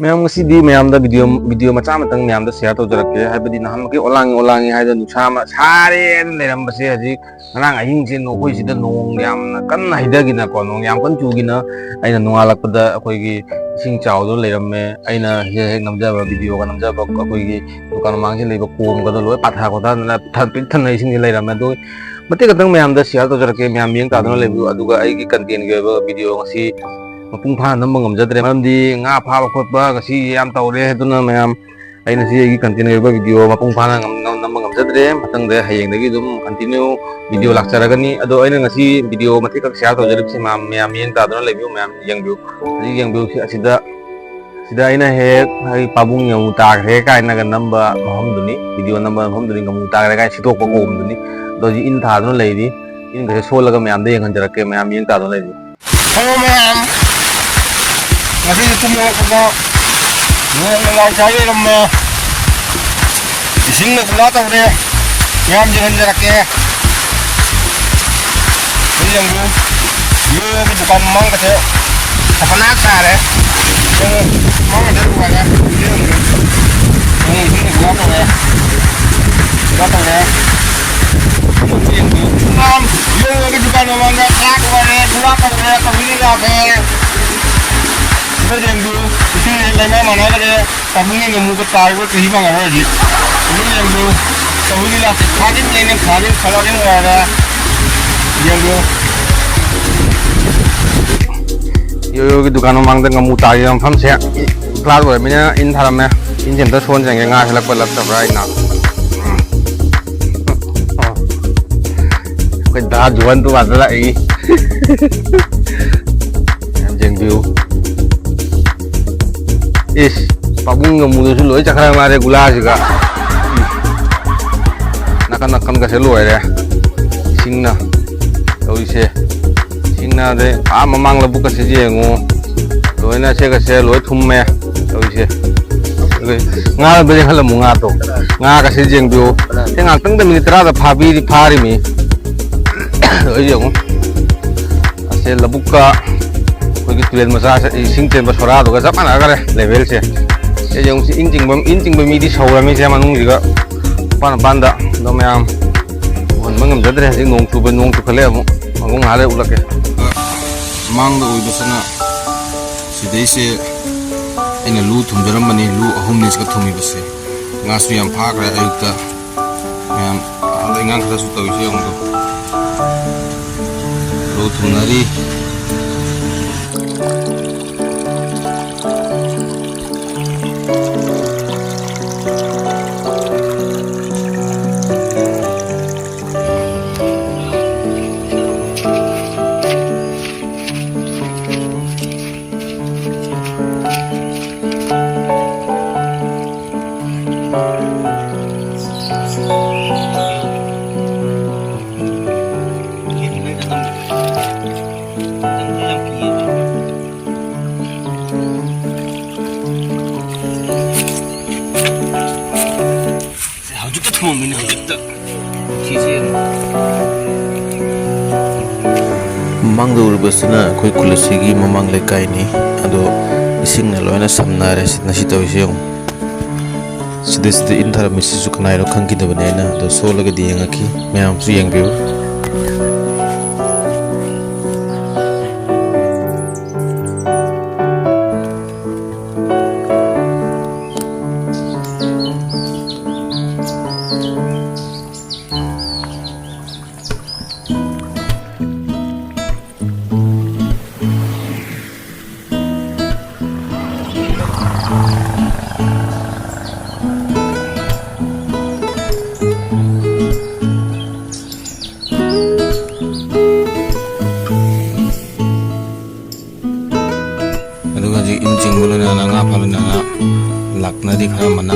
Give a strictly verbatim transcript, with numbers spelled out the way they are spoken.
ꯃꯌꯥꯝ, ꯉꯁꯤꯗꯤ ꯃꯌꯥꯝꯗ ꯚꯤꯗꯤꯑꯣ, ꯚꯤꯗꯤꯑꯣ ꯃꯆꯥ ꯑꯃꯇꯪ ꯃꯌꯥꯝꯗ ꯁꯤꯌꯔ ꯇꯧꯖꯔꯛꯀꯦ꯫ ꯍꯥꯏꯕꯗꯤ ꯅꯍꯥꯟꯃꯛꯀꯤ ꯑꯣꯂꯥꯡꯉꯤ ꯑꯣꯂꯥꯡꯉꯤ ꯍꯥꯏꯗꯅ ꯅꯨꯡꯁꯥ ꯑꯃ ꯁꯥꯔꯦꯅ ꯂꯩꯔꯝꯕꯁꯦ, ꯍꯧꯖꯤꯛ ꯉꯔꯥꯡ ꯑꯍꯤꯡꯁꯦ ꯅꯈꯣꯏꯁꯤꯗ ꯅꯣꯡ ꯌꯥꯝꯅ ꯀꯟꯅ ꯍꯩꯊꯈꯤꯅꯀꯣ, ꯅꯣꯡ ꯌꯥꯝ ꯀꯟꯅ ꯆꯨꯈꯤꯅ ꯑꯩꯅ ꯅꯣꯡꯉꯥꯜꯂꯛꯄꯗ ꯑꯩꯈꯣꯏꯒꯤ ꯏꯁꯤꯡ ꯆꯥꯎꯗꯨꯅ ꯂꯩꯔꯝꯃꯦ꯫ ꯑꯩꯅ ꯍꯦꯛ ꯍꯦꯛ ꯅꯝꯖꯕ ꯚꯤꯗꯤꯑꯣꯒ ꯅꯝꯖꯕ ꯑꯩꯈꯣꯏꯒꯤ ꯗꯨꯀꯥꯟ ꯃꯃꯥꯡꯁꯤꯗ ꯂꯩꯕ ꯀꯣꯝꯒꯗꯣ ꯂꯣꯏ ꯄꯥꯊ ꯈꯣꯊꯗꯅ ꯊꯟ-, ꯄꯤꯛ ꯊꯟꯅ ꯏꯁꯤꯡꯁꯦ ꯂꯩꯔꯝꯃꯦ꯫ ꯑꯗꯨ ꯃꯇꯦꯛ ꯈꯛꯇꯪ ꯃꯌꯥꯝꯗ ꯁꯤꯌꯔ ꯇꯧꯖꯔꯛꯀꯦ, ꯃꯌꯥꯝ ꯌꯦꯡ ꯇꯥꯗꯨꯅ ꯂꯩꯕꯤꯌꯨ꯫ ꯑꯗꯨꯒ ꯑꯩꯒꯤ ꯀꯟꯇꯦꯟꯒꯤ ꯑꯣꯏꯕ ꯚꯤꯗꯤꯑꯣ ꯉꯁꯤ ꯃꯄꯨꯡ ꯐꯥꯅ ꯅꯝꯕ ꯉꯝꯖꯗ꯭ꯔꯦ, ꯃꯔꯝꯗꯤ ꯉꯥ ꯐꯥꯕ ꯈꯣꯠꯄ ꯉꯁꯤ ꯌꯥꯝ ꯇꯧꯔꯦ꯫ ꯑꯗꯨꯅ ꯃꯌꯥꯝ, ꯑꯩꯅ ꯁꯤ ꯑꯩꯒꯤ ꯀꯟꯇꯦꯟꯒꯤ ꯑꯣꯏꯕ ꯚꯤꯗꯤꯑꯣ ꯃꯄꯨꯡ ꯐꯥꯅ ꯉꯝ-, ꯉꯝ-, ꯅꯝꯕ ꯉꯝꯖꯗ꯭ꯔꯦ꯫ ꯃꯊꯪꯗ ꯍꯌꯦꯡꯗꯒꯤ ꯑꯗꯨꯝ ꯀꯟꯇꯤꯅ꯭ꯌꯨ ꯚꯤꯗꯤꯑꯣ ꯂꯥꯛꯆꯔꯒꯅꯤ꯫ ꯑꯗꯣ ꯑꯩꯅ ꯉꯁꯤ ꯚꯤꯗꯤꯑꯣ ꯃꯇꯦꯛ ꯈꯛ ꯁꯤꯌꯔ ꯇꯧꯖꯔꯤꯕꯁꯤ ꯃꯌꯥꯝ, ꯃꯌꯥꯝ ꯌꯦꯡ ꯇꯥꯗꯨꯅ ꯂꯩꯕꯤꯌꯨ, ꯃꯌꯥꯝ ꯌꯦꯡꯕꯤꯌꯨ꯫ ꯍꯧꯖꯤꯛ ꯌꯦꯡꯕꯤꯌꯨ, ꯁꯤ-, ꯑꯁꯤꯗ, ꯁꯤꯗ ꯑꯩꯅ ꯍꯦꯛ ꯑꯩ ꯄꯥꯕꯨꯡ ꯉꯥꯃꯨ ꯇꯥꯈ꯭ꯔꯦ ꯀꯥꯏꯅꯒ ꯅꯝꯕ ꯃꯐꯝꯗꯨꯅꯤ, ꯚꯤꯗꯤꯑꯣ ꯅꯝꯕ ꯃꯐꯝꯗꯨꯅꯤ, ꯉꯥꯃꯨ ꯇꯥꯈ꯭ꯔꯦ ꯀꯥꯏꯅ ꯁꯤꯠꯇꯣꯛꯄ ꯀꯣꯝꯗꯨꯅꯤ꯫ ꯑꯗꯣ ꯍꯧꯖꯤꯛ ꯏꯟ ꯊꯥꯗꯨꯅ ꯂꯩꯔꯤ, ꯏꯟꯒꯁꯦ ꯁꯣꯜꯂꯒ ꯃꯌꯥꯝꯗ ꯌꯦꯡꯍꯟꯖꯔꯛꯀꯦ, ꯃꯌꯥꯝ ꯌꯦꯡ ꯇꯥꯗꯨꯅ ꯂꯩꯕꯤꯌꯨ꯫ ꯍꯜꯂꯣ ꯃꯌꯥꯝ, ꯉꯁꯤꯗꯤ ꯄꯨꯡ ꯃꯉꯥ ꯅꯣꯡ ꯅꯨꯡꯉꯥꯏ ꯆꯥꯏ ꯂꯩꯔꯝꯃꯦ꯫ ꯏꯁꯤꯡꯅ ꯈꯨꯂꯥ ꯇꯧꯔꯦ꯫ ꯃꯌꯥꯝ ꯌꯦꯡꯍꯟꯖꯔꯛꯀꯦ꯫ ꯁꯤ ꯌꯦꯡꯕꯤꯌꯨ꯫ ꯌꯣꯌꯣꯒꯤ ꯗꯨꯀꯥꯟ ꯃꯃꯥꯡꯒꯁꯦ ꯁꯐꯅꯥ ꯁꯥꯔꯦ꯫ ꯌꯦꯡꯉꯨ, ꯃꯃꯥꯡꯒꯁꯦ ꯂꯣꯏꯔꯦ꯫ ꯁꯤ ꯌꯦꯡꯕꯤꯌꯨ꯫ ꯌꯦꯡꯉꯨ, ꯏꯁꯤꯡꯅ ꯈꯨꯂꯥ ꯇꯧꯔꯦ꯫ ꯈꯨꯂꯥ ꯇꯧꯔꯦ꯫ ꯌꯦꯡꯕꯤꯌꯨ꯫ ꯌꯣꯌꯣꯒꯤ ꯗꯨꯀꯥꯟ ꯃꯃꯥꯡꯗ ꯆꯥꯛ ꯂꯣꯏꯔꯦ, ꯈꯨꯂꯥ ꯇꯧꯔꯦ, ꯀꯃꯤꯅꯤ ꯂꯥꯛꯑꯦ꯫ ꯁꯤꯗ ꯌꯦꯡꯕꯤꯌꯨ, ꯏꯁꯤꯡ ꯂꯩꯃꯥꯏ ꯃꯥꯟꯅꯗ꯭ꯔꯦ꯫ ꯄꯥꯕꯨꯡꯒꯤ ꯉꯥꯃꯨꯒ ꯇꯥꯔꯤꯕ ꯆꯍꯤ ꯃꯥꯟꯅꯔꯣꯏ ꯍꯧꯖꯤꯛ꯫ ꯍꯧꯖꯤꯛ ꯌꯦꯡꯕꯤꯌꯨ, ꯆꯍꯤꯒꯤ ꯂꯥꯛꯇꯦ, ꯊꯥꯖꯤꯟ ꯂꯩꯅ ꯊꯥꯖꯤꯟ ꯈꯜꯂꯒ ꯂꯣꯏꯔꯦ꯫ ꯌꯦꯡꯕꯤꯌꯨ꯫ ꯌꯣꯌꯣꯒꯤ ꯗꯨꯀꯥꯟ ꯃꯃꯥꯡꯗ ꯉꯥꯃꯨ ꯇꯥꯔꯤꯕ ꯃꯐꯝꯁꯦ ꯐ꯭ꯂꯥꯠ ꯑꯣꯏꯔꯕꯅꯤꯅ ꯏꯟ ꯊꯥꯔꯝꯃꯦ꯫ ꯏꯟꯁꯦ ꯑꯝꯇ ꯁꯣꯟꯖꯟꯒꯦ, ꯉꯥ ꯍꯦꯜꯂꯛꯄ ꯍꯦꯜꯂꯛꯇꯕ꯭ꯔꯥ ꯍꯥꯏꯅ꯫ ꯑꯩꯈꯣꯏ ꯗꯥ ꯖꯣꯟ ꯇꯨ ꯉꯥꯛꯇ ꯂꯥꯛꯏ꯫ ꯌꯥꯝ ꯌꯦꯡꯕꯤꯌꯨ꯫ ꯏꯁ, ꯄꯥꯕꯨꯡ ꯉꯥꯃꯨꯗꯨꯁꯨ ꯂꯣꯏ ꯆꯠꯈ꯭ꯔ ꯃꯥꯜꯂꯦ ꯒꯨꯂꯥꯁꯤꯒ꯫ ꯅꯥꯀꯟ ꯅꯥꯀꯟꯒꯁꯦ ꯂꯣꯏꯔꯦ ꯏꯁꯤꯡꯅ ꯇꯧꯔꯤꯁꯦ꯫ ꯏꯁꯤꯡꯅ ꯑꯗꯩ ꯑꯥ ꯃꯃꯥꯡ ꯂꯧꯕꯨꯛꯀꯁꯦ ꯌꯦꯡꯉꯨ꯫ ꯂꯣꯏꯅ ꯁꯦꯒꯁꯦ ꯂꯣꯏ ꯊꯨꯝꯃꯦ ꯇꯧꯔꯤꯁꯦ꯫ ꯑꯗꯨꯒ ꯉꯥ ꯑꯝꯇ ꯌꯦꯡꯍꯜꯂꯝꯃꯨ, ꯉꯥꯗꯣ꯫ ꯉꯥꯒꯁꯦ ꯌꯦꯡꯕꯤꯌꯨ꯫ ꯁꯤ ꯉꯥꯛꯇꯪꯗ ꯃꯤꯅꯤꯠ ꯇꯔꯥꯗ ꯐꯥꯕꯤꯔꯤ, ꯐꯥꯔꯤꯃꯤ꯫ ꯂꯣꯏ ꯌꯦꯡꯉꯨ꯫ ꯑꯁꯦ ꯂꯧꯕꯨꯛꯀ ꯑꯩꯈꯣꯏꯒꯤ ꯇꯨꯔꯦꯜ ꯃꯆꯥ, ꯏꯁꯤꯡ ꯆꯦꯟꯕ ꯁꯣꯔꯥꯗꯨꯒ ꯆꯞ ꯃꯥꯟꯅꯈꯔꯦ ꯂꯦꯚꯦꯜꯁꯦ꯫ ꯁꯤ ꯌꯦꯡꯉꯨ, ꯁꯤ ꯏꯟ ꯆꯤꯡꯕ, ꯏꯟ ꯆꯤꯡꯕ ꯃꯤꯗꯤ ꯁꯧꯔꯝꯃꯤꯁꯦ ꯃꯅꯨꯡꯁꯤꯒ, ꯃꯄꯥꯟ ꯃꯄꯥꯟꯗ꯫ ꯑꯗꯣ ꯃꯌꯥꯝ ꯎꯍꯟꯕ ꯉꯝꯖꯗ꯭ꯔꯦ꯫ ꯍꯧꯖꯤꯛ ꯅꯣꯡ ꯆꯨꯕ, ꯅꯣꯡ ꯆꯨꯈꯠꯂꯛꯑꯦ ꯑꯃꯨꯛ꯫ ꯑꯃꯨꯛ ꯉꯥꯏꯍꯥꯛ ꯂꯩꯔ ꯎꯠꯂꯛꯀꯦ꯫ ꯃꯥꯡꯗ ꯑꯣꯏꯕꯁꯤꯅ ꯁꯤꯗꯩꯁꯦ ꯑꯩꯅ ꯂꯨ ꯊꯨꯝꯖꯔꯝꯕꯅꯤ, ꯂꯨ ꯑꯍꯨꯝꯅꯤ ꯁꯤꯒ ꯊꯨꯝꯃꯤꯕꯁꯦ꯫ ꯉꯥꯁꯨ ꯌꯥꯝ ꯐꯥꯈ꯭ꯔꯦ ꯑꯌꯨꯛꯇ꯫ ꯃꯌꯥꯝ ꯑꯥꯗ ꯏꯟꯈꯥꯡ ꯈꯔꯁꯨ ꯇꯧꯔꯤꯁꯦ ꯌꯦꯡꯉꯨꯗꯣ꯫ ꯂꯨ ꯊꯨꯝꯅꯔꯤ꯫ ꯍꯧꯖꯤꯛꯇ ꯊꯝꯃꯝꯃꯤꯅꯦ, ꯍꯧꯖꯤꯛꯇ꯫ ꯁꯤꯁꯦ ꯌꯦꯡꯉꯣ꯫ ꯃꯃꯥꯡꯗ ꯎꯔꯤꯕꯁꯤꯅ ꯑꯩꯈꯣꯏ ꯈꯨꯜ ꯑꯁꯤꯒꯤ ꯃꯃꯥꯡ ꯂꯩꯀꯥꯏꯅꯤ꯫ ꯑꯗꯣ ꯏꯁꯤꯡꯅ ꯂꯣꯏꯅ ꯁꯝꯅꯔꯦ꯫ ꯁꯤ, ꯉꯁꯤ ꯇꯧꯔꯤꯁꯦ ꯌꯦꯡꯉꯣ꯫ ꯁꯤꯗꯩꯁꯤꯗ ꯏꯟꯊꯔꯝꯃꯤꯁꯤꯁꯨ ꯀꯅꯥꯏꯅꯣ ꯈꯪꯈꯤꯗꯕꯅꯦ ꯑꯩꯅ꯫ ꯑꯗꯣ ꯁꯣꯜꯂꯒꯗꯤ ꯌꯦꯡꯉꯛꯈꯤ꯫ ꯃꯌꯥꯝꯁꯨ ꯌꯦꯡꯕꯤꯌꯨ꯫ ꯑꯗꯨꯒ ꯍꯧꯖꯤꯛ ꯏꯟ ꯆꯤꯡꯕ ꯂꯣꯏꯅꯅ, ꯉꯥ ꯐꯥ ꯂꯣꯏꯅꯅ ꯂꯥꯛꯅꯔꯤ ꯈꯔ ꯑꯃꯅ꯫